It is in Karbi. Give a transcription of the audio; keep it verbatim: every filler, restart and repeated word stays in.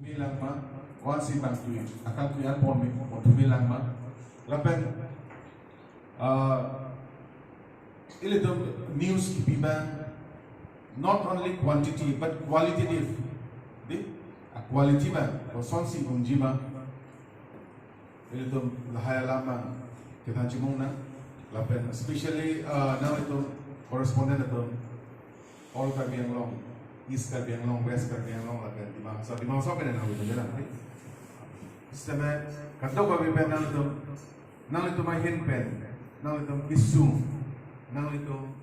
Thume lang ma, vansi bang tui, akam tui an pon me, mo thume lang ma. Lapen, uh, ilitum news kipi bang, not only quantity, but qualitative. Di, a quality bang, kosonsi unji ma. Ilitum lahai alam bang, kita chimung na. Lapen, especially, uh, nanglitum correspondent atum, all Karbi Anglong, East Karbi Anglong, West Karbi Anglong, lapen Dima Hasao, Dima Hasao pen nang itu jalan, eh. Sitame, kadokave pen nanglitum, nanglitum ahin pen, nanglitum kesung, nanglitum